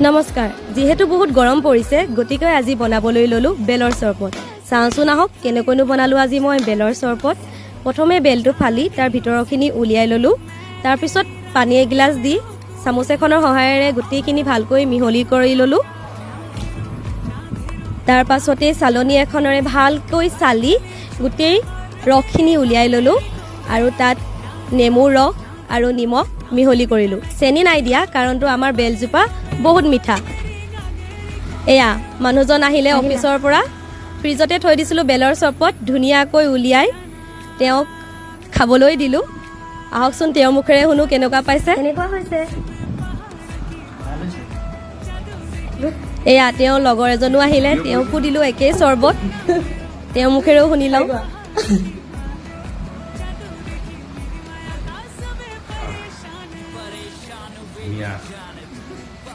নমস্কাৰ। যিহেতু বহুত গৰম পৰিছে, গতিকে আজি বনাবলৈ ল'লোঁ বেলৰ চৰবত। চাওঁচোন আহক, কেনেকৈনো বনালোঁ আজি মই বেলৰ চৰবত। প্ৰথমে বেলটো ফালি তাৰ ভিতৰৰখিনি উলিয়াই ল'লোঁ। তাৰপিছত পানী এগিলাচ দি চামুচ এখনৰ সহায়েৰে গোটেইখিনি ভালকৈ মিহলি কৰি ল'লোঁ। তাৰ পাছতেই চালনী এখনেৰে ভালকৈ চালি গোটেই ৰসখিনি উলিয়াই ল'লোঁ আৰু তাত নেমুৰ ৰস আৰু নিমখ মিহলি কৰিলোঁ। চেনি নাই দিয়া, কাৰণটো আমাৰ বেলজোপা বহুত মিঠা। এয়া মানুহজন আহিলে অফিচৰ পৰা। ফ্ৰিজতে থৈ দিছিলোঁ বেলৰ চৰবত, ধুনীয়াকৈ উলিয়াই তেওঁক খাবলৈ দিলোঁ। আহকচোন, তেওঁৰ মুখেৰে শুনো কেনেকুৱা পাইছে। কেনেকুৱা হৈছে? এয়া তেওঁৰ লগৰ এজনো আহিলে, তেওঁকো দিলোঁ একেই চৰবত। তেওঁৰ মুখেৰেও শুনি লওঁ।